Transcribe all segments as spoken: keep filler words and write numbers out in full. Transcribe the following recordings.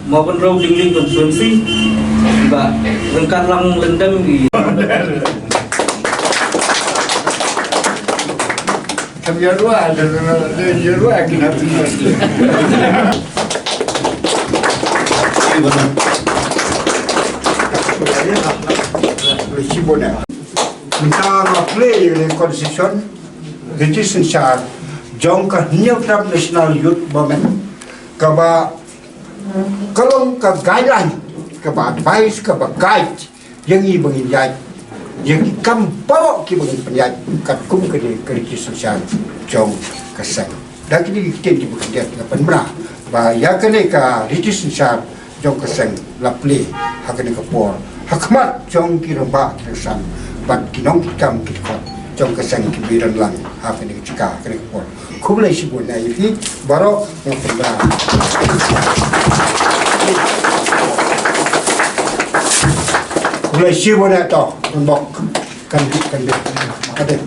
Mawkynrew Lynglyng constituency, ba ryngkat lang lyndem i. Kam ïa ruah, ïa ruah, kena. Mynta nga plie ïa ka constitution, Registration Chart jong ka Hynñiewtrep National Youth Movement, kaba ka long ka guideline, kaba advice, kaba guide ïa ngi ba ngin ïaid ïa ki kam baroh kiba ngin pynïaid katkum kane ka Registration Chart jong ka seng. Da kine ki ktien kiba khyndiat nga pynbna ba ïa kane ka Registration Chart jong ka seng la plie ha kane ka por ha khmat jong ki rangbah ki rynsan bad ki nongkitkam ki dkhot jong ka seng kiba ïadon lang ha kane ka jaka ha kane ka por. Khublei shibun ïa phi baroh. Khublei shibun ïa to, bok kan kan. Ade.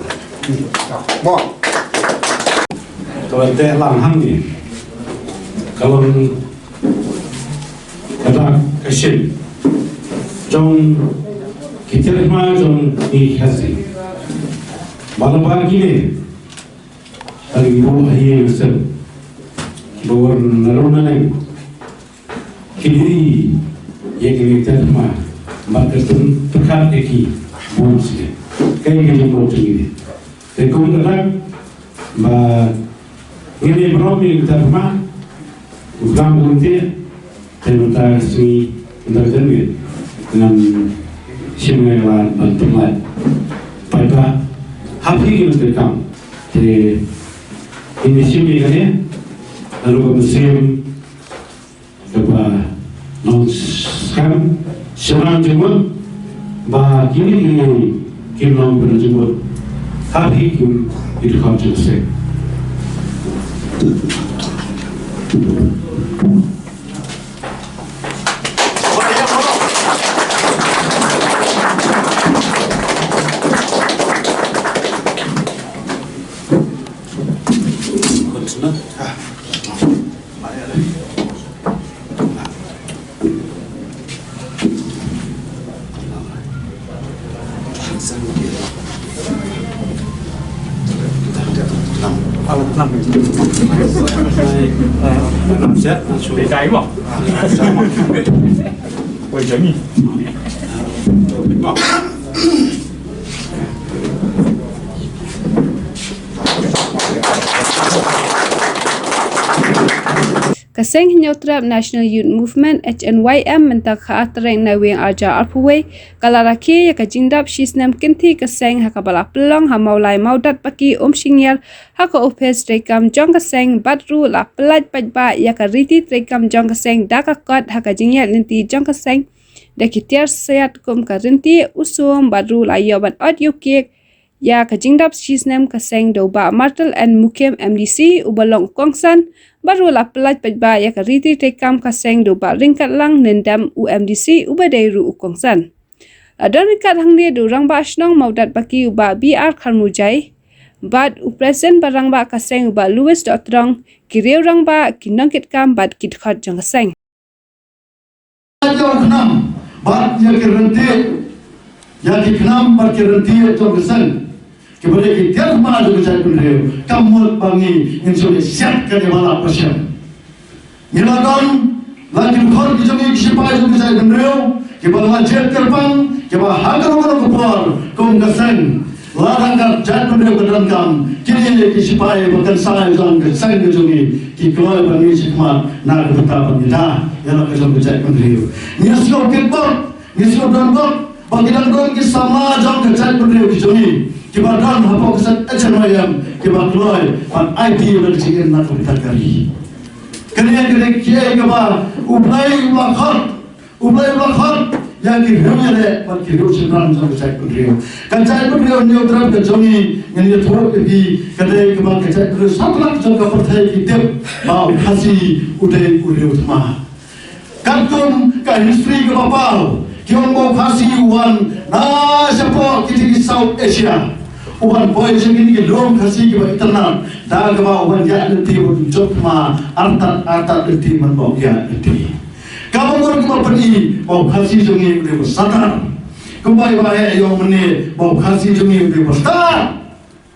Mo. Ka wan te lang hangne. Ka long ka dak ka shin jong ki tiar hima jong ngi Khasi. Ba la bar kine, tang ki buh ha ïing ha sem, ki ba wan na rum na leng, ki dei ïa ki tiar hima, bad ka tun pyrkhat ïa ki bun sien. Ka ïa ka jingmut jong ngi. Te kum ka dak ba ngi dei burom ïa ki tiar hima, u klam u lynti, te mynta ka sngi, mynta ka sngi ngan shim ïa ka lad ban pynlait paidbah ha phi ki nongtrei kam. Te ngin shim ïa kane naduh ka mynsiem kaba nongskhem, shynrang jingmut, ba kine ki nongpynjingmut ha phi ki dkhot jong ka seng. Ka seng Hynñiewtrep National Youth Movement, H N Y M, mynta ka khatar tarik Naiwieng arhajar arphew wei, ka la rakhe ïa ka jingdap shisnem kynthih ka seng ha kaba la pynlong ha Mawlai Mawdatbaki Umshngiar, ha ka ophis treikam jong ka seng, bad ruh la pyllait paidbah ïa ka riti treikam jong ka seng da ka kot ha ka jingïaid lynti jong ka seng da ki tiar siat kum ka ryntieh, u sum, bad ruh la ïoh ban ot ïa u cake ïa ka jingdap shisnem ka seng da u Bah Martel N Mukhim, M D C, uba long u kongsan, bad ruh la pyllait paidbah ïa ka riti treikam ka seng da u Bah Ryngkatlang Nyndem, u M D C, uba dei ruh u kongsan. La don ryngkat hangne da u Rangbah Shnong Mawdatbaki, u Bah B R Kharmurjai, bad u President ba rangbah ka seng, u Bah Louis Dohtdong, ki riew rangbah, ki nongkitkam bad ki dkhot jong ka seng. Ïa u khnam bad ïa ki ryntieh, ïa ki khnam bad ki ryntieh jong ka seng, kiba dei ki tiar hima jong ka jaitbynriew, kam mut ba ngi ngin shu leh siat kane ba la pyrshah. Ngi la don la ki dkhot ki jong ngi ki shipai jong ka jaitbynriew, kiba la jied kyrpang, kiba ha kano kano ka por kum ka seng, lada ka jaitbynriew ka donkam, kine ki shipai ba kynsai jong ka seng ka jong ngi ki kloi ban mih shakhmat na ka bynta ban ïada ïa la ka jong ka jaitbynriew. Ngi sngew kitbok, ngi sngew donbok ba ki dang don ki samla jong ka jaitbynriew ki jong ngi kiba don hapoh ka seng H N Y M kiba kloi ban aiti ïa ka jingim na ka bynta ka ri. Kane ka dei kaei kaba U Blei u la khot, U Blei u la khot ïa ki riew ïaleh bad ki riew shynrang jong ka jaitbynriew. Ka jaitbynriew Hynñiewtrep ka jong ngi, ngan ïathuh ïa phi, ka dei kaba ka jaitbynriew satlak jong ka pyrthei ki tip ba u Khasi u dei u riew thma. Katkum ka history kaba paw, ki ong ba u Khasi u wan na shapoh kiti ki South Asia, u wan poi sha kine ki lum Khasi kiba itynnad, da kaba u wan ïaid lynti bad u jop thma, artat artat lynti man ba u ïaid lynti. Kaba mut kaba pyni ba u Khasi jong ngi u dei uba stad. Kumba i ba heh ïong mynne ba u Khasi jong ngi u dei uba stad.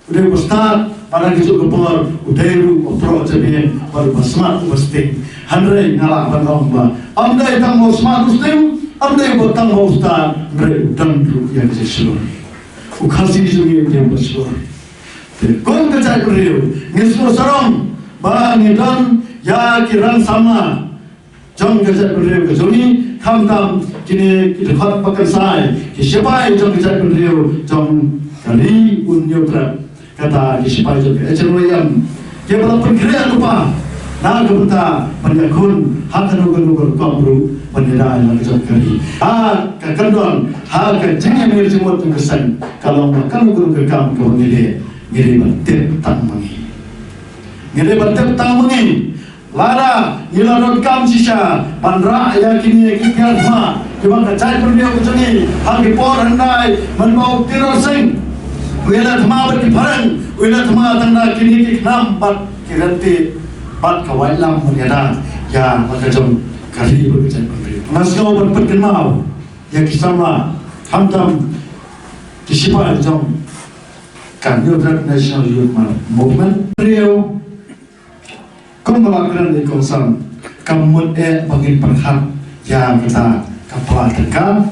U dei uba stad, bad ha kajuh ka por u dei ruh uba proh jabieng bad uba smat uba sting. Hynrei nga lah ban ong ba ym dei tang ba u smat u sting, ym dei ba tang ba u stad, hynrei u don ruh ïa ka jingshlur. U Khasi jong ngi u dei uba shlur. Te kum ka jaitbynriew ngi sngewsarong ba ngi don ïa ki rang samla jong ka jaitbynriew ka jong ngi, khamtam kine ki dkhot ba kynsai, ki sipai jong ka jaitbynriew jong ka Ri U Hynñiewtrep, kata ki sipai jong ka H N Y M, kiba la pynkhreh lypa na ka bynta ban ïakhun ha kano kano ka rukom ruh ban ïada ïa la ka jong ka ri. Ha ka kyndon, ha ka jingïamir jingmut jong ka seng, ka long ba kano kano ka kam kaba ngi leh, ngi dei ban tip tang ma ngi. Ngi dei ban tip tang ma ngi. Lada ngi la donkam shisha ban rah ïa kine ki tiar thma kiba ka jaitbynriew ka jong ngi ha ki por hyndai, mynba u Tirot Sing u ïaleh thma bad ki phareng, u ïaleh thma tang da kine ki khnam bad ki ryntieh bad ka waitlam ban ïada ïa la ka jong ka ri bad ka jaitbynriew. Nga sngew ban pynkynmaw ïa ki samla, khamtam ki sipai jong ka Hynñiewtrep National Youth Movement. Briew, kumba la kren ïa i kongsan, kam mut eh ba ngin pyrkhat ïa kata ka pla tyngka,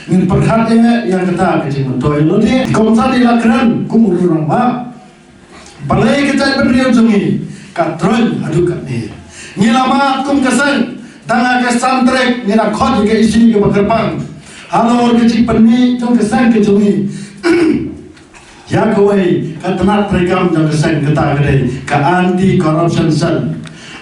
ngin pyrkhat eh ïa kata ka jingmyntoi lade. I kongsan i la kren kum u rangbah, balei ka jaitbynriew jong ngi ka troiñ haduh katne. Ngi la mad kum ka seng, tang ha ka san tarik ngi la khot ïa ka issue kaba kyrpang halor ka jingpynmih jong ka seng ka jong ngi. Ïa kawei ka tnat treikam jong ka seng, kata ka dei ka Anti Corruption Cell.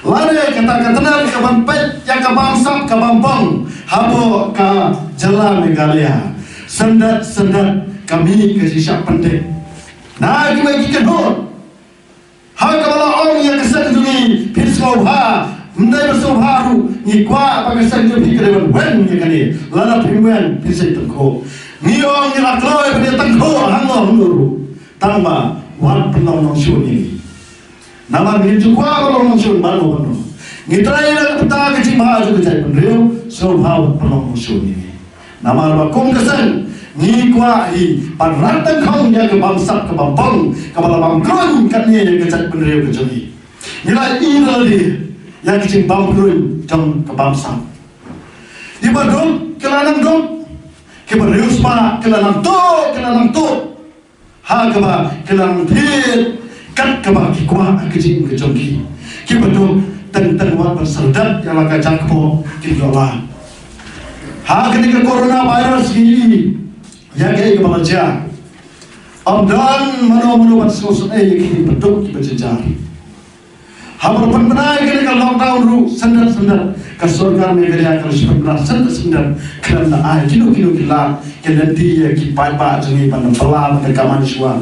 Lane kata ka tnat ka ban peit ïa ka bamsap ka bampong hapoh ka jylla Meghalaya. Syndet syndet ka mih ka jingshah pynthik na kiwei ki kynhun. Ha kaba la ong ïa ka seng jong ngi, phin sngewbha, ym dei ban sngewbha ruh, ngi kwah ba ka seng jong phi ka dei ban wen ïa kane. Lada phim wen, phin sa tyngkhuh. Ngi ong ngi la kloi ban ïa tyngkhuh hangno hangno ruh, tang ba wat pynlong nongshun ïa ngi. Namar ngim ju kwah ban long nongshun bad no bad no. Ngi trei na ka bynta ka jingbha jong ka jaitbynriew, sngewbha wat pynlong nongshun ïa ngi. Namar ba kum ka seng ngi kwah hi ban rat tyngkhong ïa ka bamsap ka bampong kaba la bam khlaiñ katne ïa ka jaitbynriew ka jong ngi. Ngi la ïohi ïa ka jingbam khlaiñ jong ka bamsap. Kiba duk ki la nang duk, kiba riewspah ki la nang tuh, ki la nang tuh. Ha kaba ki la nang thied kat kaba ki kwah ha ka jingim ka jong ki. Kiba duk teng teng wat ban syrdat ïa la ka jaka kpoh kin ïoh la. Ha kane ka coronavirus ngi ïa kaei kaba la jia. Ym don mano mano ban sngewsynei ïa kine kiba duk kiba jynjar. Haba la pynbna ïa kane ka lockdown ruh syndet syndet, ka sorkar Meghalaya ka la shu pynbna syndet syndet, khlem da ai kino kino ki lad ki lynti ïa ki paidbah jong ngi ban da bylla ban da kamai shuwa.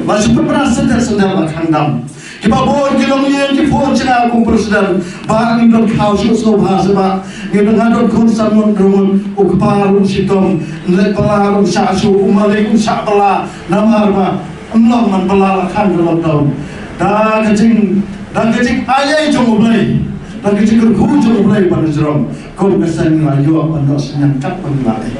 La shu pynbna syndet syndet, la khang dam. Kiba bun ki longïing ki phone sha nga kum president, Bah, ngim don khaw shuh sngewbha seh Bah, ngim don, nga don khun san ngut ruh, u kpa ruh shitom, leit bylla ruh shah shuh, u malik ruh shah bylla, namar ba ym long ban bylla la khang ka lockdown. Da ka jing, da ka jingai ei jong U Blei, da ka jingkyrkhu jong U Blei ban jrong, kum ka seng ngi la ïoh ban noh synñiang katba ngi la dei.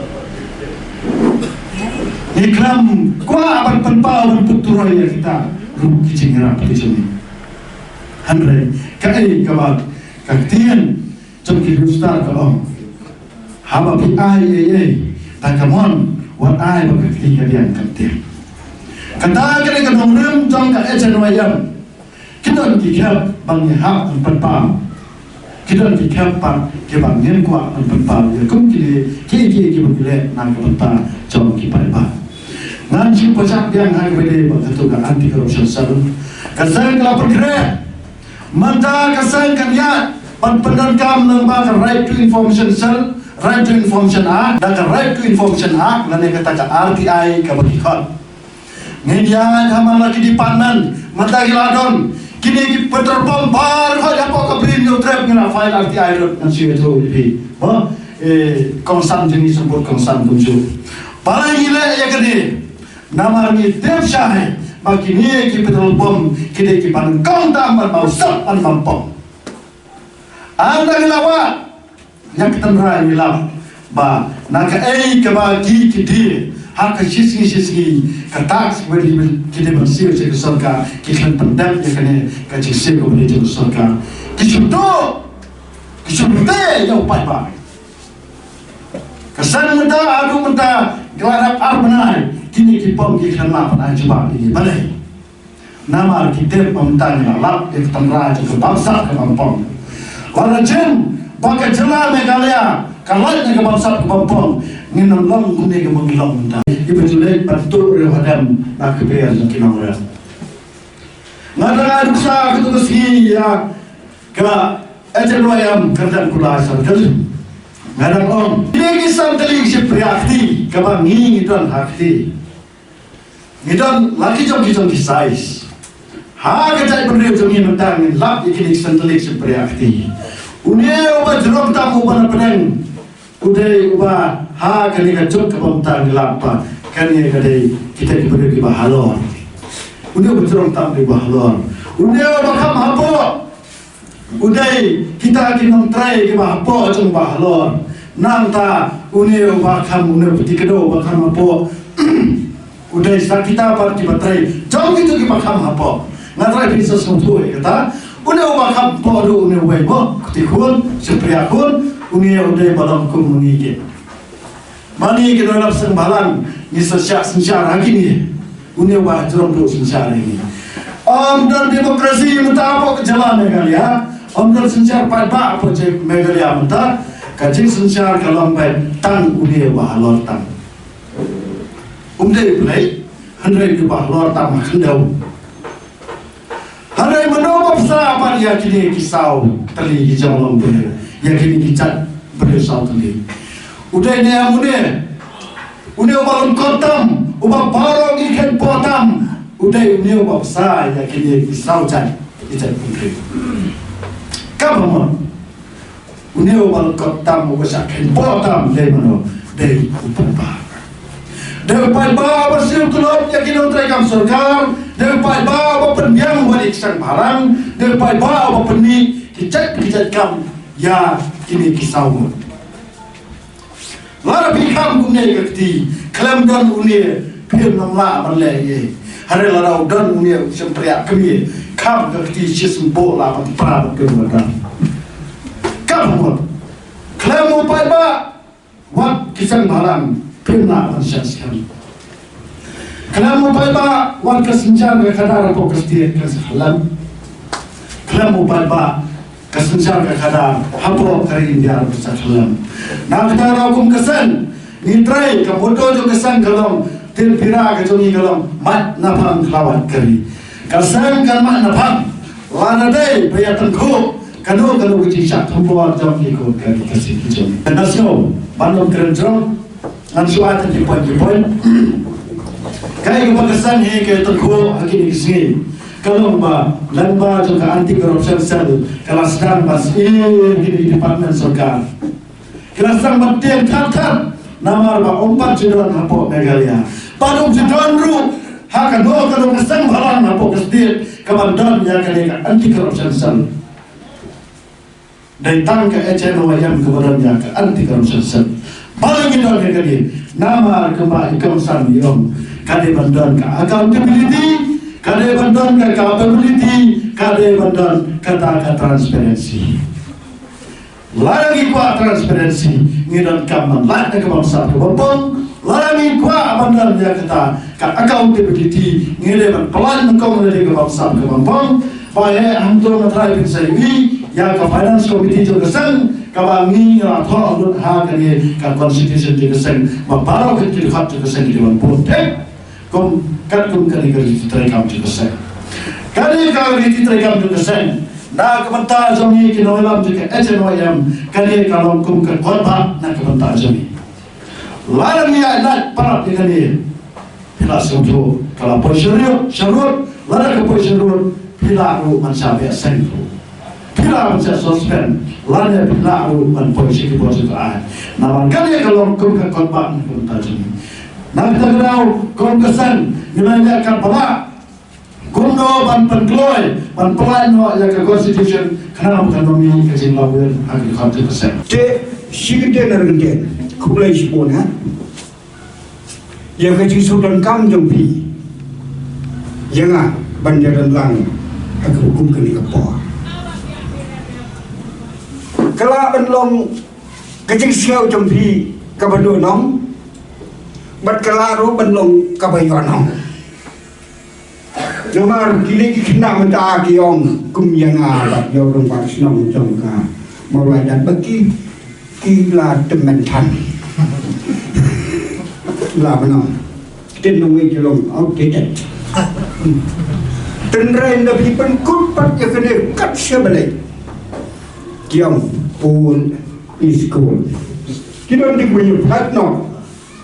Ngi khlem kwah ban pynpaw ban pynturoi ïa kita ruh ki jingïarap ki jong ngi. Hynrei kaei kaba ka ktien jong ki riewstad ka ong, haba phi ai ei ei da ka mon, wat ai ba ka kti ka diang kan tieng. Kata ka dei ka nongrim jong ka H N Y M. Ki don ki khep ba ngi hap ban pynpaw. Ki don ki khep pat kiba ngim kwah ban pynpaw ïa kum kine kiei kiei kiba ngi leh na ka bynta jong ki paidbah. Ngan shu pynshai biang ha kaba ïadei bad katu ka Anti Corruption Cell. Ka seng ka la pynkhreh. Mynta ka seng kan ïaid ban pyndonkam lyngba ka Right to Information Cell, Right to Information Act, da ka Right to Information Act lane kata ka R T I kaba ki khot. Ngin ïaid ha man la ki department, mynta ki la don kine ki petrol pump baroh hapoh ka Bri Hynñiewtrep, ngi la file R T I lut, ngan shu ïathuh ïa phi. Ba, eh, kongsan jong ngi sngewbha kongsan kumjuh. Balei ngi leh ïa kane? Namar ngi tip shai ba kine ki petrol pump ki dei kiba nyngkong tam ban baw sap ban bampong. Ynda ngi la wad Ïa ka tynrai ngi lap ba na kaei kaba ki, ki die ha ka shisngi shisngi, ka tax ba ki die ban siew sha ka sorkar, ki khlem pyndep ïa kane ka jingsiew kaba die jong ka sorkar. Ki shu duh, ki shu duh ïa u paidbah. Ka seng mynta, haduh mynta, ki la dep ar bnai, kine ki pom ki khlem lah ban ai jubab ïa ki balei. Namar ki tip ba mynta ngi la lap ïa ka tynrai jong ka bamsap ka bampong. Lada jin ba ka jylla Meghalaya ka lait na ka bamsap ka bampong, ngin ym long kumne kaba ngi long mynta. Kiba ju leit ban tuh riewhadem na ka ber jong ki nongrep. Nga dang ai nuksa ha kato ka sngi ïa ka H N Y M Kyrdan Kular Circle. Nga dang ong, kine ki san tylli ki shympriah kti kaba ngi ngi don ha kti. Ngi don la ki jong ki jong ki size. Ha ka jaitbynriew jong ngi mynta ngin lap ïa kine ki san tylli ki shympriah kti. Une uba jrong tam uba na pdeng u dei uba ha kane ka juk kaba mynta ngi lap ba kane ka dei kita ki briew kiba halor. Une uba jrong tam u dei uba halor. Une uba kham hapoh u dei kita ki nongtrei kiba hapoh jong uba halor. Nangta une uba kham, une uba pynthikna uba kham hapoh u dei sa kita pat kiba trei jong kito kiba kham hapoh. Nga trai phin sa sngewthuh ïa kata. Une uba kham hapoh ruh une uwei mo, kti khun, shympriah khun, une u dei ba long kum ngi ki. Mane ki nonglap seng bhalang ngi sa shah synshar ha kine. Une uba jrong ruh synshar ha kine. Ym don demokrasi mynta hapoh ka jylla Meghalaya. Ym don synshar paidbah hapoh ka jylla Meghalaya mynta. Ka jingsynshar ka long beit tang une uba halor tam. Um dei U Blei, hynrei uba halor tam ha khyndew. Hynrei mano ba bsa pat ïa kine ki saw tylli ki jong long beit, ïa kine ki jait briew saw tylli. U dei ne em une, une uba lyngkot tam, uba baroh ngi kheiñ poh tam, u dei une uba bsa ïa kine ki saw jait, ki jait briew. Ka ba mon. Une uba lyngkot tam uba shah kheiñ poh tam dei mano, dei u paidbah. Dei u paidbah uba siew tlot ïa ki nongtrei kam sorkar, dei u paidbah uba pynbiang wat ïa ki seng bhalang, dei u paidbah uba pynmih ki jait ki jait kam ïa kine ki saw ngut. Lada phi kham kumne ka kti, khlem don une phim nang lah ban leh ei. Hynrei lada u don une u shympriah kmie, kham ka kti shisien bok lah ban pra ban pynwan. Ka mut khlem u paidbah wat ki seng bhalang phim lah ban shah skhem. Khlem u paidbah wat ka synshar ka khadar hapoh ka state kan sa khlem. Khlem u paidbah ka synshar ka khadar hapoh ka ri India ruh kan sa khlem. Na kata ruh kum ka seng ngi trei, ka motto jong ka seng ka long, Tienpira ka jong ngi ka long, mait na phang khlawait ka ri. Ka seng kan mait na phang lada dei ba ïa tyngkhuh kano kano ka jingshah thombor jong ki khun ka ri ka seng ka jong ngi. Ka seng ban long kren jong Ngan shu ai tang ki point, ki point. Kaei kaba ka seng hi ka tyngkhuh ha kine ki sngi ka long ba lyngba jong ka Anti Corruption Cell ka la sdang ban sir kine ki department sorkar. Ki la sdang ban tieng thad thad namar ba ym pat ju don hapoh Meghalaya. Bad ym ju don ruh ha kano kano ka seng bhalang hapoh ka state kaban don ïa kane ka Anti Corruption Cell. Dei tang ka H N Y M kaba don ïa ka Anti Corruption Cell. Balei ngi don ïa kane? Namar kumba i Kong San i ong, ka dei ban don ka accountability, ka dei ban don ka capability, ka dei ban don kata ka transparency. Lada ngi kwah transparency, ngi donkam ban lait na ka bamsap ka bampong. Lada ngi kwah ban don ïa kata ka accountability, ngi dei ban pynlait nyngkong na ka bamsap ka bampong. Ba heh hangto nga trai phin sa ïohi ïa ka finance committee jong ka seng, kaba ngi la thoh lut ha kane ka constitution jong ka seng ba baroh ki dkhot jong ka seng ki dei ban bun. Te kum katkum kane ka riti treikam jong ka seng, kane ka riti treikam jong ka seng na ka bynta jong ngi ki nongïalam jong ka H N Y M, kane ka long kum ka kot bah na ka bynta jong ngi. Lada ngi ïaid lait palat ïa kane, phi la sngewthuh ka la poi sharud, sharud. Lada ka poi sharud, phi lah ruh ban shah beh seng ruh, phi lah ban shah suspend, lane phi lah ruh ban poi sha ki bor sha ka aiñ. Namar kane ka long kum ka kot bah na ka bynta jong ngi. Na kata ka daw kum ka seng ngi la ïa ka ba lah kumno ban pynkloi, ban pynlait noh ïa ka constitution khnang ba kan ym mih ka jinglawir ha ka dkhot jong ka seng. Te Shi kyntien ar kyntien. Khublei shibun ha ïa ka jingsngewdonkam jong phi ïa nga ban ïadon lang ha ka hukum kane ka por. Ka lah ban long ka jingsngew jong phi kaba duh nong bad ka lah ruh ban long kaba ïoh nong. Namar kine ki khynnah mynta ki ong kum ïa nga bad ïa u rangbah shnong jong ka Mawlai Datbaki, ki la tymmen than. La mynno. Ktien nongwei ki long outdated. Tynrai nda phi pynkut pat ïa kane kat sha balei. Ki ong old is gold. Ki don dei ban ïa phat noh.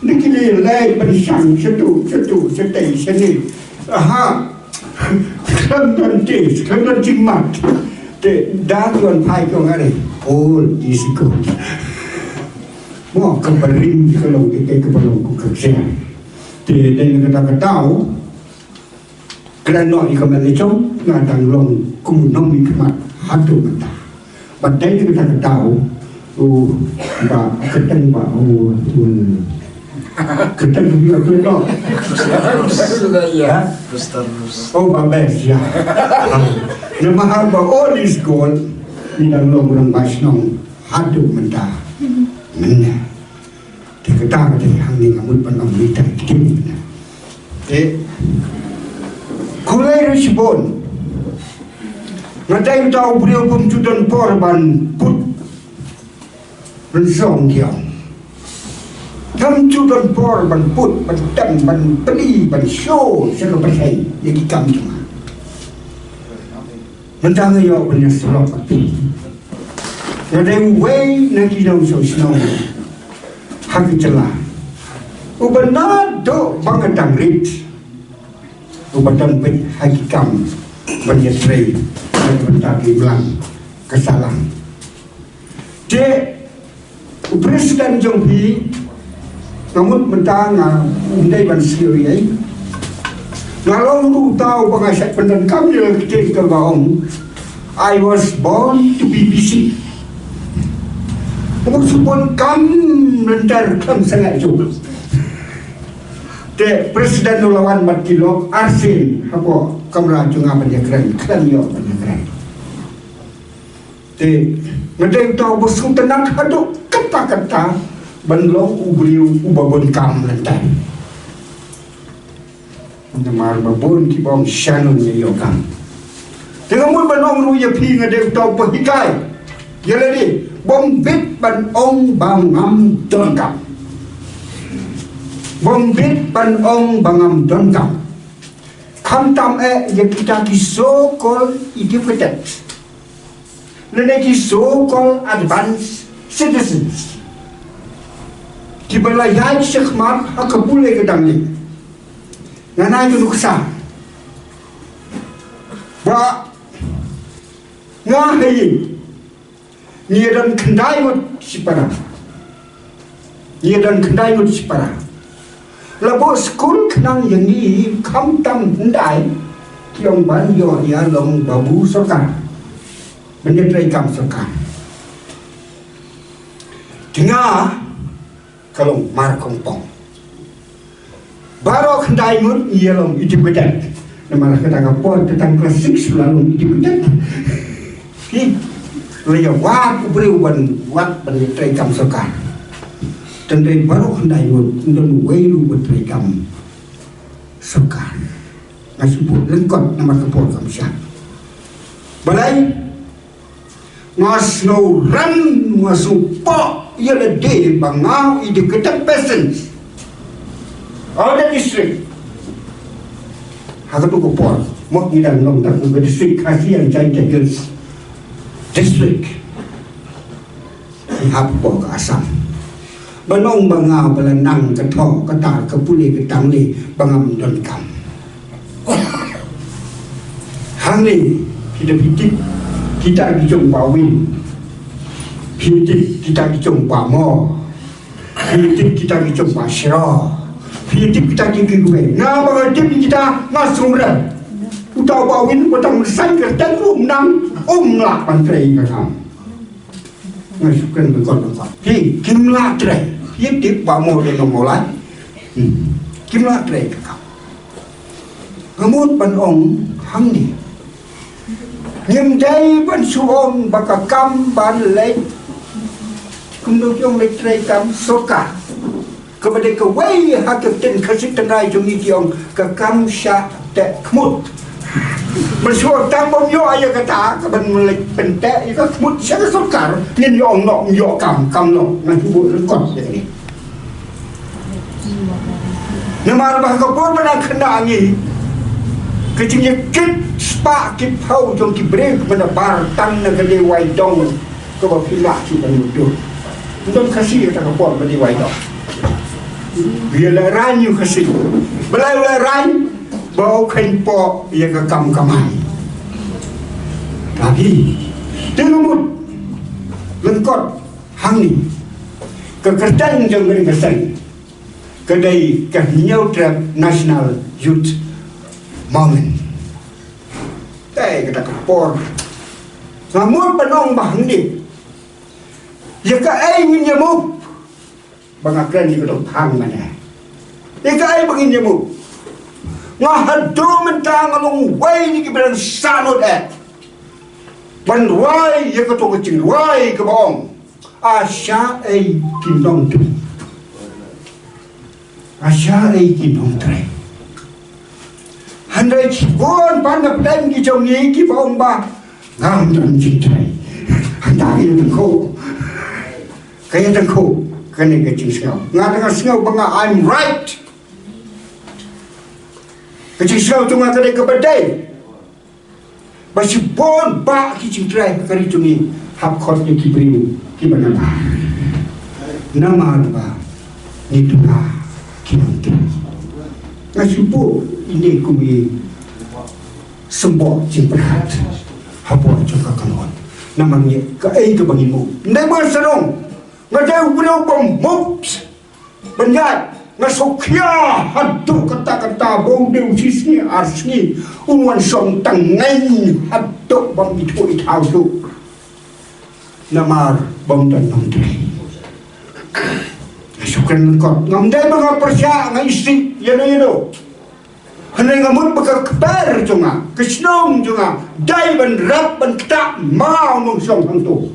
Nda kine leit ban shang shatu shatu shatei shane. Aha. Khlem don te, khlem don jingmut. Te da ki wan phai ki ong are. Old is gold. Mo ka barim ka long te ka ba long ku ka kseh. Te dei na kata ka daw. Kren noh ïa ka mane jong nga dang long kum u nongmihkhmat haduh mynta. Bad dei na kata ka daw u ba kyrteng ba u u kyrteng u ba kyrteng noh. Ha? Oh, ba best, ïa. Namar ba old is gold, ngi dang long rangbah shnong haduh mynta. Mynta. Te kata ka dei hangne nga mut ban ong ïa kita ki ktien. Te khublei ruh shibun. Nga dei uta u briew bym ju don por ban put ban song ki ong. Bym ju don por ban put ban tem ban plie ban show sha ka pyrthei ïa ki kam jong nga. Mynta nga ïoh ban ïasyllok bad phi. Nga dei uwei na ki nongshong shnong ha ka jylla uba naduh ba nga dang rit uba don beit ha ki kam ban ïatrei na ka bynta ka imlang ka sahlang. Te u president jong phi, nga mut mynta nga ym dei ban sngewthuh ïa. Nga long ruh uta uba nga shait pyndonkam ïa ka ktien kaba ong, I was born to be busy. Nga shu pyndonkam lynter khlem sangeh shuh. Te president u la wan bad ki lok arsien hapoh kamra jong nga ban ïakren, khlem ïoh ban ïakren. Te nga dei uta uba sngewtynnat haduh katta katta ban long u briew uba bun kam lynter. Namar ba bun kiba ong shano ngi ïoh kam. Te nga mut ban ong ruh ïa phi, nga dei uta uba hikai ïa lade, bym bit ban ong ba ngam don kam. Bym bit ban ong ba ngam don kam. Khamtam eh ïa kita ki so-called educated lane ki so-called advanced citizens kiba la ïaid shakhmat ha ka pule ka dang lieh. Nga nai ka nuksa ba nga ha ïing ngi ïa don khyndai ngut shipara. Ngi ïa don khyndai ngut shipara. La buh skul khnang ïa ngi, khamtam hyndai ki ong ban ïoh ïa long babu sorkar, ban ïa trei kam sorkar. Te nga ka long mar kongpong. Baroh khyndai ngut ngi ïa long educated. Namar kata ka por te tang klas six la long educated. Ki la ïa wad u briew ban wad ban ïa trei kam sorkar. Te dei baroh khyndai ngut, ym don uwei ruh ba trei kam sorkar. Nga shu buh lyngkot namar ka por kam shah. Balei? Nga sngewrem, nga sngewpoh ïa lade ba nga u educated person out of the district. Ha kato ka por, mo ngi dang long tang ka district Khasi Jaintia Hills District. Ngi hap hapoh ka Assam. Ban ong ba nga ba la nang ka thoh ka tar ka pule ka tang ne ba ngam don kam. Hangne phi da phi tip kita ki jong Ba Win. Phi tip kita ki jong Ba Mo. Phi tip kita ki jong Ba Shro. Phi tip kita ki ki kiwei. Nga ba nga tip kita nga sngewrem. Uta u Ba Win uba tang mynsaw kyrteng um nang, um lah ban trei ka kam. Nga shu kren lyngkot lyngkot. Phi, kim lah trei. Phi tip ba mo de no mo lai. Hmm. Kim lah trei ka kam. Nga mut ban ong hangne. Ngim dei ban shu ong ba ka kam ban leit. Kumno ki ong leit trei kam sorkar. Kaba dei kawei ha ka ktien Khasi tynrai jong ngi ki ong ka kam shah teh khmut. Ban shu ong tang bym ïoh ïa kata ka ban leit pynteh ïa ka khmut sha ka sorkar. Ngin ïoh ong noh ym ïoh kam kam noh. Ngan shu buh lyngkot ïa kane. Namar ba ha ka por ba dang khynnah ngi ka jingïakit spah ki phew jong ki briew kiba na bar tang na ka dei wai dong kaba phi lah shu ban mutdur. Ym don Khasi kata ka por ba dei wai dong. Ïa la rang ïa u Khasi. Balei u la rang ba u kheiñ poh ïa ka kam kamai. Tapi te nga mut lyngkot hangne ka kyrteng jong ka ring ka seng ka dei ka Hynñiewtrep National Youth Movement. Te kata ka por nga mut ban ong ba hangne ïa kaei ngin ïa mut ba nga kren ïa ka dong phang mane. Ïa kaei ba ngin ïa mut nga haduh mynta nga long uwei na kiba dang sah nud eh ban rwai ïa kato ka jingrwai kaba ong a shah ei ki nongtrei. A shah ei ki nongtrei. Hynrei shibun pat na pdeng ki jong ngi kiba ong ba ngam don jingtrei. Hynda ïa tang ko ka ïa tang ko kane ka jingsngew nga dang sngew ba nga I'm right. Ka jingsngew jong nga ka dei kaba dei. Ba shibun ba ki jingtrei ha ka ri jong ngi hap khot ïa ki briew kiba nabar. Namar ba ngi duna ki nongtrei. Nga shu buh ine kum i symbol jingpyrkhat hapoh jong ka kynhun. Namar ngi kaei kaba ngi mut. Nda ba sarong nga dei u briew ba mut. Ban ïaid nga sngewkhia haduh katta katta ba u dei u shi sngi ar sngi un wan shong tang ngai haduh bym ithuh ithaw shuh. Namar bym don nongtrei. Nga shu kren lyngkot ngam dei ba nga pyrshah nga isih ïano ïano. Hynrei nga mut ba ka kper jong nga ka shnong jong nga dei ban rep ban ktah ma u nongshong hangto.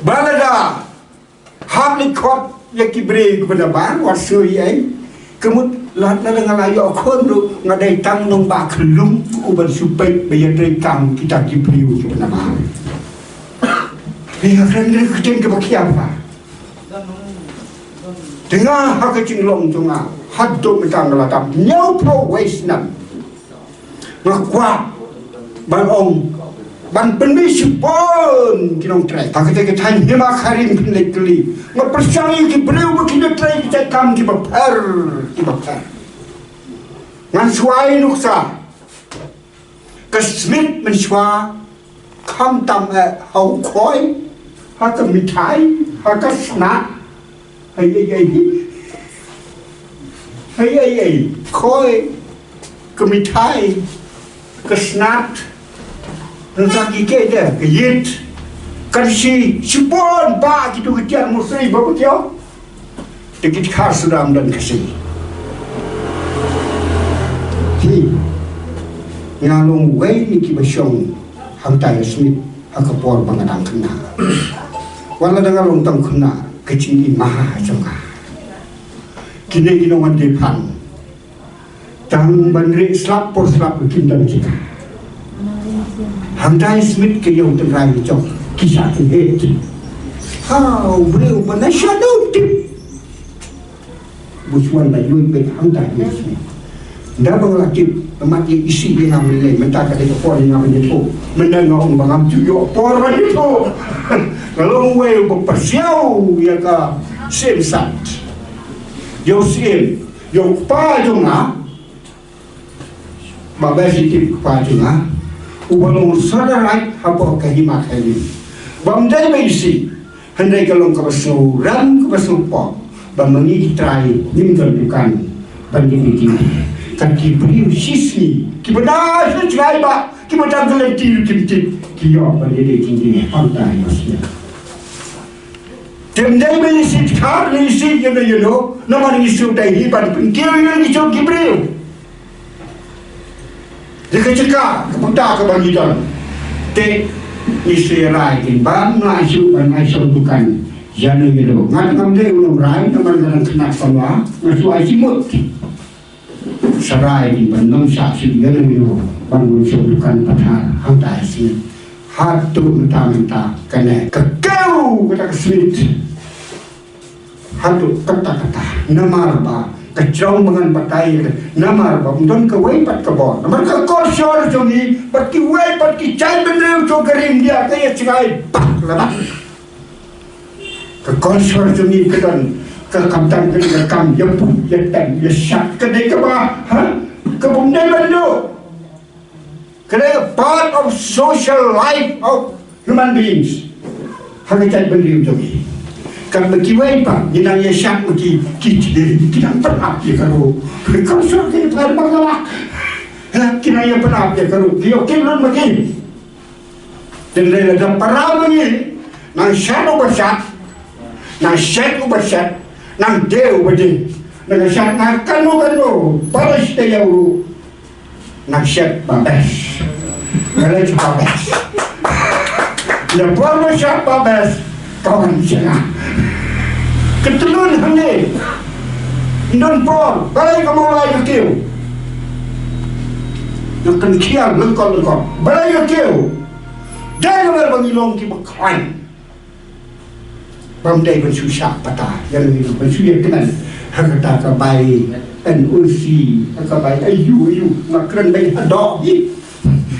Ba lada hap leit khot ïa ki briew kiba nabar wat sngewthuh ei. Ka mut lada nga la ïoh khun ruh nga dei tang nongbah khyllung uban shu peit ba ïa trei kam kita ki briew kiba nabar. Ïa kren ïa ka ktien kaba khia ba. Te nga ha ka jinglong jong nga haduh mynta nga la dap hynñiewphew wei snem. Nga kwah ban ong ban pynmih shibun ki nongtrei. Ha kata ka thaiñ Hima Khairi phin leit kylli. Nga pyrshang ïa ki briew ba ki nongtrei ki jait kam kiba pher kiba pher. Ngan shu ai nuksa. Ka Smit mynshuwa khamtam eh ha u khoi, ha ka mithai, ha ka snat. Ei ei ei. Ei ei ei. Khoi, ka mithai, ka snat. Nang sa ki kei de ka yit. Kan shi shibun ba kitu ki tiar musri ba ba kio. Te ki khar suda ym don Khasi. Hi nga long wei ni kiba shong hangtai ha Smit ha ka por ba nga dang khynnah. Wat la dang nga long tang khynnah ka jingim ha jong nga. Kine ki nongwan dei phan. Tang ban rieh slap por slap kim don kita. Hangtai Smit ka ïew tynrai jong ki sa ki het. Ha u briew ba na sha dau tip. Bushwan ba yun bet hangtai Smit. Nda ba nga la tip amat ïa isi ïa nga mynne mynta ka dei ka por ïa nga ban ïathuh. Mynne nga ong ba ngam ju ïoh por ban ïathuh. Nga long wei ba pyrsiaw ïa ka siem sat. Ïa u siem ïa u kpa jong nga. Ba ba shi tip kpa jong nga uba long sordar raid hapoh ka Hima Khairi. Bym dei ba isi hynrei ka long kaba sngewrem kaba sngewpop ba ma ngi ki trai ngim don dukan ban ïadei jingdie. Ka ki briew shisngi kiba da shu jngai ba kiba da ka lynti ruh kim tip ki ïoh ban ïadei jingdie hangta ïa shisngi. Te ym dei ba ngi shu khar, ngi shu ïano ïano, namar ngi shu dei hi ban pynkiew ïa ngi jong ki briew. Ïa ka jaka ka bynta kaba ngi don. Te ngi shu rai kin bam nga shu ban ai song dukan ïano ïano. Nga ngam dei u nongrai namar nga dang khynnah samla, nga shu ai jingmut. Sarai di ban nang sa si ïa nang ïa ban nang sa dukan pathar hangta i sien. Hato mynta mynta kane ka keu kata ka smit. Hato kata kata namar ba ka jrong ba ngan batai namar ba ym don kawei pat ka bor. Namar ka kol shor jong i bad kiwei pat ki jait bynriew jong ka ri India ka ïa jngai bak la bak. Ka kol shor jong ngi ka don ka kam tang ka dei ka kam ïa put ïa tem ïa shad ka dei kaba ha ka bym dei ban duh. Ka dei a part of social life of human beings. Ha ka jait bynriew jong ngi. Katba kiwei pat ngi nang ïa shad ma ki ki ki dei ki nang pynap ïa ka ruh. Ka kol shor ka dei ka dei ba ka lak. Ha ki nang ïa pynap ïa ka ruh ki ïoh ki lun ma ki. Te hynrei lada para ma ngi nang shad uba shad, nang shet uba shet, nang die uba die, nang shad na kano kano ba la sdei ïa u, nang shet ba best. Ka la shu ba best. Lada por ba shad ba best ka wan sha nga. Ka tlun hangne. Ym don por, balei ka mawlai ka kiew. Nga kynkhia lyngkot lyngkot. Balei ka kiew. Dei namar ba ngi long kiba khlaiñ. Bym dei ban shu shah pata ïa ngi ban shu ïa kynnoh. Ha kata ka bai N O C, ha ka bai aiu aiu, nga kren bai hadoh hi.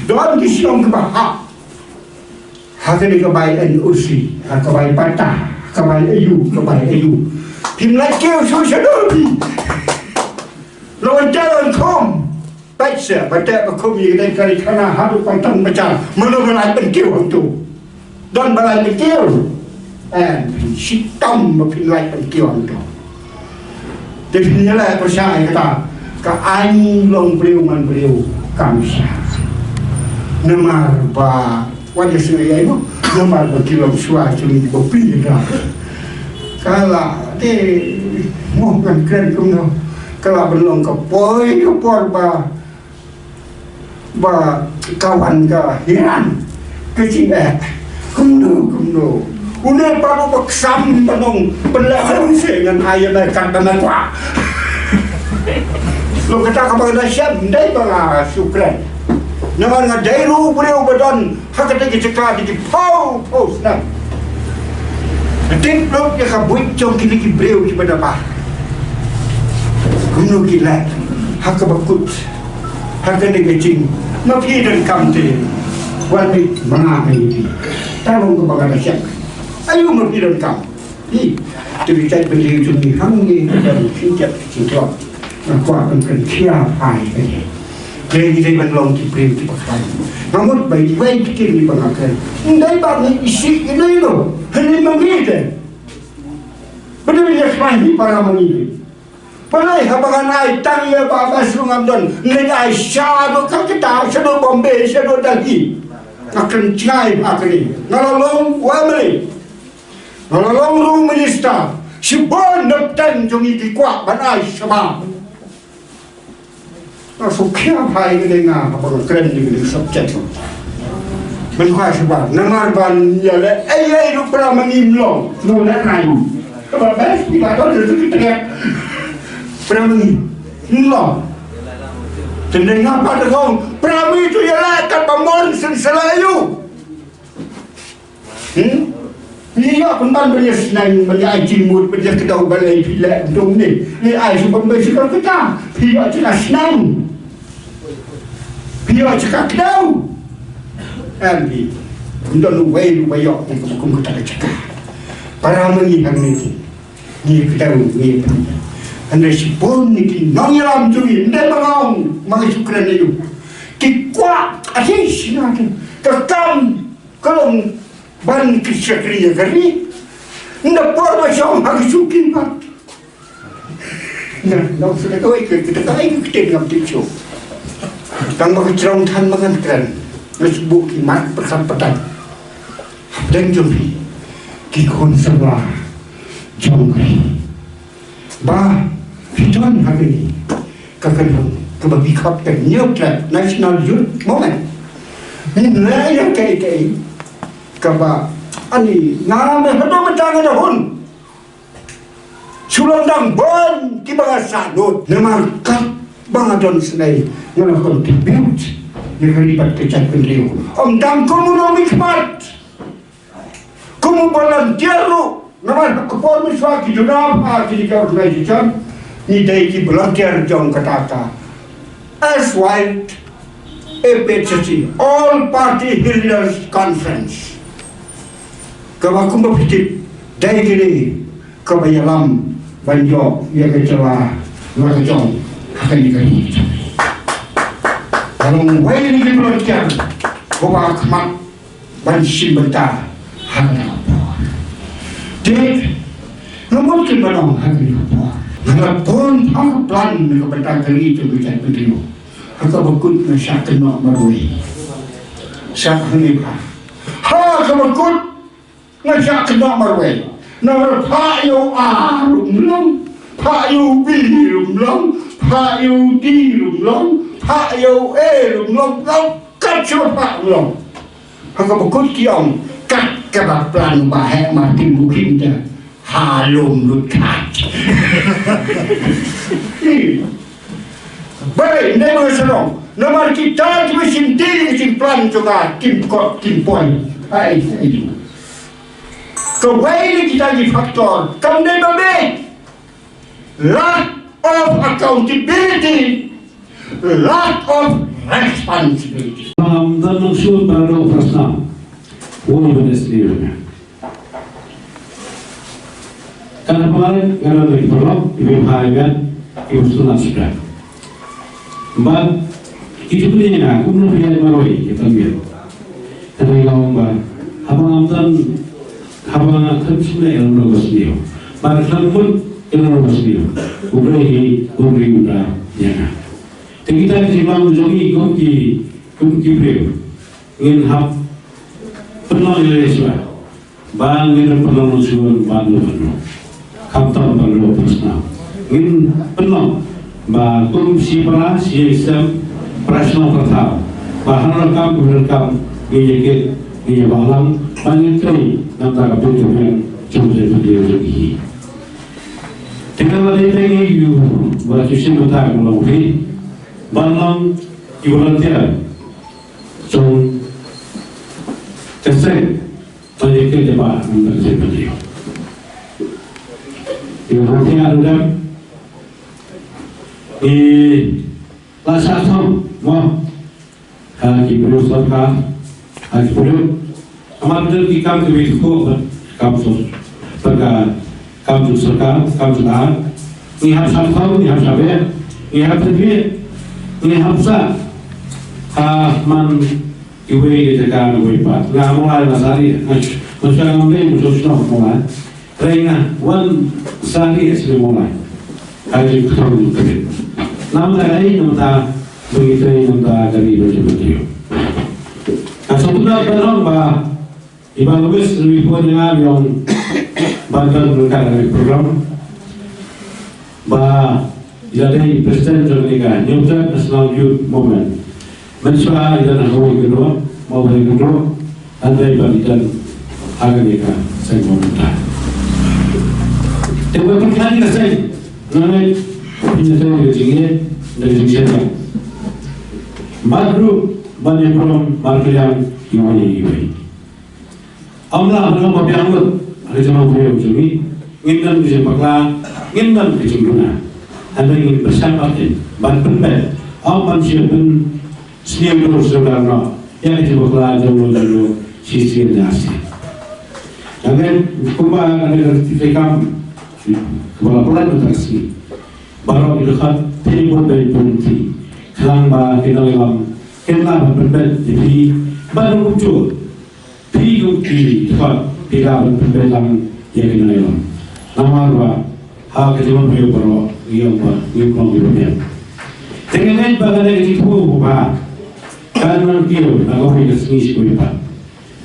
Don ki shnong kiba hap. Ha kane ka bai N O C, ha ka bai pata, ka bai aiu, ka bai aiu. Phim lah kiew shuh shaduh phi. Lo wan teh lo wan khum. Peit seh, ba teh ba khum ïa ka dei ka ri khana haduh pang tang ba jar. Mano ba lai ban kiew hangto. Don ba lai ban kiew. Em, phin shitom ba phin lai ban kiew hangto. Te phin ïa leh pyrshah ïa kata ka aiñ long briew man briew kam sha. Namar ba wat ïa sngew ïa ino namar ba ki long shuwa ki long ba phi ïa ka. Ka la te mo ngan kren kumno ka la ban long ka poi ka por ba Ba ka wan ka hiran ka jingeh. Kumno kumno. Une pat uba ksam ba nong pynleh nong se ngan ai ïa me kat ba me kwah. Lo kata kaba nga da shem dei ba nga shu kren. Namar nga dei ruh u briew ba don ha kata ka jaka ka jingphaw phaw snem. Tip lut ïa ka buit jong kine ki briew kiba da bah. Kumno ki leh ha kaba kut. Ha kane ka jing ma phi donkam te. Wan mih ma nga ha ïing phi. Tang long kaba nga da shep. Ayu ma phi donkam. Hi. Te phi jait bynriew jong ngi hangne ka don shu jait ka jingtlot. Nga kwah ban kren khia phai ka jing. Kren ngi dei ban long ki briew kiba khlaiñ. Nga mut ba iwei ki ktien kiba nga kren. Ym dei ba ngi isih ino ino. Hangne ma ngi te. Ba dei ban ïa khlaiñ hi para ma ngi te. Balei haba ngan ai tang ïa Bah Best ruh ngam don, ngin ai shaduh Calcutta, shaduh Bombay, shaduh Delhi. Nga kren jngai ha kane. Nga la long U M L A. Nga la long ruh minister. Shibun na pdeng jong ngi ki kwah ban ai shabar. Nga shu khia phai kane nga haba nga kren ïa kane ka subject. Ban kwah shabar namar ban ïaleh ei ei ruh para ma ngi ym long. Ym long leh nai. Kaba best ïa ka don ïa ka trek. Para ma ngi ym long. Te nga pat da ong para ma ngi to ïaleh katba mon shen sa leh aïu. Hmm? Phi ïoh pynban ban ïa sneng, ban ïa ai jingmut, ban ïa kdew, ban ïa phi leh dong ne. Ngi ai shu ban bai shu kata. Phi ïoh jaka sneng. Phi ïoh jaka kdew. Em phi. Ym don uwei uba ïoh kum kata ka jaka. Para ma ngi hangne ki. Ngi kdew ngi phi. Hynrei shibun na ki nongïalam jong ngi. Ym dei ba nga ong ma ngi shu kren ïa u. Ki kwah ati shi na ki. Ka kam Ka long ban ki shakri ïa ka ri. Nda por ba shong ha ki shuki pat. Nga nong shu da kawei ka kita kawei ka kita ngam ti shu. Tang ba ka jrong than ba ngan kren. Nga shu buh ki mat pyrkhat patat. Hapdeng jong phi ki khun samla. Jong ka ri. Ba phi don ha kane ka kynhun kaba phi khot ka New Trek National Youth Movement. Ngin leh ïa kaei kaei kaba ani nga me haduh mynta nga da hun. Shu long dang bun kiba nga sah lut namar katba nga don sngewbha nga la contribute ïa ka ri bad ka jaitbynriew. Ym tang kum u nongmihkhmat. Kum u volunteer ruh, namar ha ka por mynshuwa ki juna bha kine ki organization, ngi dei ki volunteer jong kata ka S Y A P H C, All Party Hill Leaders Conference. Kaba kumba phi tip, dei kine kaba ïalam ban ïoh ïa ka jylla la ka jong ha kane ka ri. Ka long wei na ki volunteer kaba khmat ban shim bynta ha kane ka por. Te nga mut kin ban ong ha kane ka por, nga la pun ha ka plan na ka bynta ka ri jong ka jaitbynriew. Ha kaba kut nga shah kynnoh marwei. Shah hangne bha. Ha kaba kut nga shah kynnoh marwei. Namar phah ïa u A ruh ym long, phah ïa u B ruh ym long, phah ïa u D ruh ym long, phah ïa u A ruh ym long, long kat shuh phah ym long. Ha kaba kut ki ong kat kaba plan ba heh Martin Bukim te ha lum lut khat. Bai ne ba sarong namar kita kiba shim ti ki shim plan jong ka kim kot kim poi. Ai ai. Kawei na kita ki factor kam dei ba beit. Lack of accountability, lack of responsibility. Ngam don nongshun ba ro prasna. Wei ba ne sliw ne. Kan ba ngan don ki paralok, ki bym hai ban, ki bym sngewsynei shuh. Bad ki jubli nga kumno phi ïaid marwei ïa ka miet. Ka dei ka ong ba haba ngam don, haba ngam khlem shim leh ïa lano ba sniew, bad khlem mut ïa lano ba sniew, U Blei hi un ri un da ïa nga. Te kita ki jinglong jong ngi kum ki, kum ki briew ngin hap pynlong ïa lade shuwa. Ba ngin ym pynlong shuwa ban lut noh. Khamtam ban lut noh. Ngin pynlong ba kum shi para shi ïing sem, para shnong para thaw, ba hana ka kam ka kam ngin ïa kit, ngin ïa bang lang, ba ngin trei na ka bynta ka bynta jong ka jaitbynriew jong ngi. Te ka la dei te ngi ïa ba shu shim bynta ka long phi ban long ki volunteer jong ka seng. Tang ïa ka jaba ngan ban jin ban ïoh. Ïa ka ruh ïa ka dam. I la sa thong mo. Ha ki briew sorkar, ha ki briew. Amar dei ki kam ki briew ko kam so. Bad ka kam jong sorkar, kam jong ka. Ngi hap sa thong, ngi hap sa beh, ngi hap sa beh, ngi hap sa. Ha man Iwei ïa ka jaka na wei pat. Nga mawlai na sari. Nga shu, nga shu ngam dei, nga shu shu mawlai. Trai nga wan sari shu mawlai. Ka jingkthang jingkren. Namar ai namar ba ngi trei namar ka ri ba jingkyrkhu. Ka shu pynah ban ong ba i Bah Lewis Riewpon nga ïong ban don ka program. Ba ïa dei president jong kane ka New Trek National Youth Movement. Mynshuwa ïa dang ha kawei ka doh, ma kawei ka doh, hynrei ba ïa dang ha kane ka seng movement. Te ba pynkhlan ka seng, nga ngeit pynjah ka jingïeit, da ka jingsngewbha. Bad ruh ban ïa pynlong markylliang iwei ïa iwei. Ym lah ban ong ba biang lut ha ka jingmut briew jong ngi. Ngin don ka jingbakla, ngin don ka jingduna. Hynrei ngin pyrshang ban pynbeit, ym ban shu pynsniew dur sniew dar noh ïa ka jingbakla jong uno jong uno shisien shisien. Hynrei kumba ka dei ka kam kaba la pynlait mynta ka sngi, baroh ki dkhot phi bun dei pynthi khnang ba ki nongïalam kin lah ban pynbeit ïa phi ban kumjuh. Phi kum ki dkhot phi lah ban pynbeit lang ïa ki nongïalam. Namar ba ha ka jingmut briew baroh ngi ong ba ngi ym long kiba biang. Te nga ngeit ba kane ka jingthmu ba kan nang kiew na kawei ka sngi sha kawei pat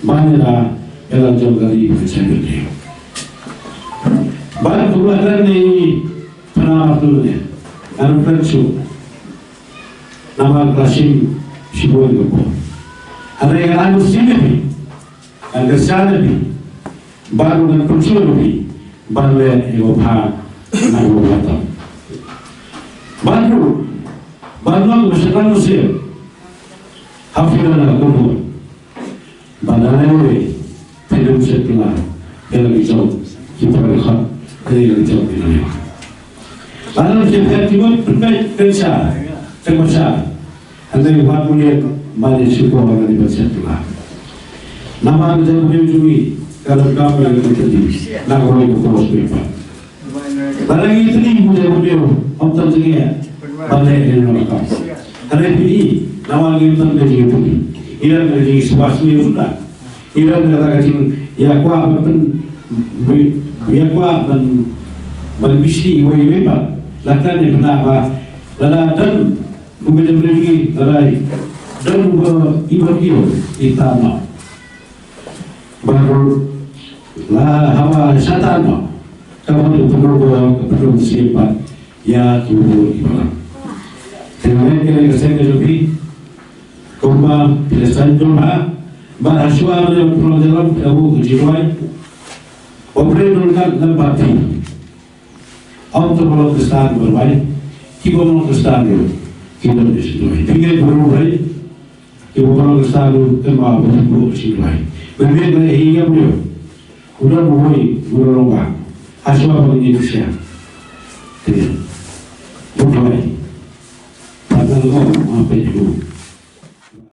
ban ïada ïa la jong ka ri ka jong ka ri. Bad kumba kren ïa i Phra Martu ne, ngan kren shuh. Namar ka la shim shibun ka por. Hynrei ngan ïashem ïa phi, ngan kyrshan ïa phi, bad ngan pynshlur ïa phi ban leh ïa u bha na u bha tam. Bad ruh ban long ba shynrang mynsiem ha phi na ka bun. Ba da lei lei phi dang shet la ïa la ki jong ki para khot, ïa la ki jong ki nongïalam. Ba da lei phi phet ki mut pynbeit pynshai, pynbeit pynshai. Hynrei wat mu ïa ba ïa shu ko la ki ban shet la. Namar ka jong ki jong ki ka la ka ba ïa ki jong ki na ko ïa ko pos pynbeit. Ba la ngi tni mu de mu de, ym tang jingeh ba leh ïa ngi ka. Hynrei phi i, namar ngi ym tang de jingeh phi. Ïa ngi jingeh shuwa shuwa suda. Ïa ngi ka jingeh ïa kwah ban pyn, ïa kwah ban, ban bishni iwei iwei pat. La kan ïa pynah ba la la don u ba jam ri ngi la dei don u ba i ba kiew i tan ma. Baru la haba shatan ma. Ka ba u pynroi ka pynroi siem pat ïa ki bun ki balang. Te ngai ke ka seng ka jong phi. Kumba phi la san jong ha. Ba ha shuwa ba pynroi jalan ka bu ka jiwai. Ba pynroi jalan ka ba phi. Ym to ba long Khristan ba rwai. Ki ba long Khristan ruh ki don ka jiwai. Phi ngai ba rwai. Ki ba long Khristan ruh kan ba ba long ka jiwai. Ba ngai ba hi ngam ruh. Udah buhoi, udah longga. Aswa bang ni sia. Tiada. Buhoi. Pada lo apa itu?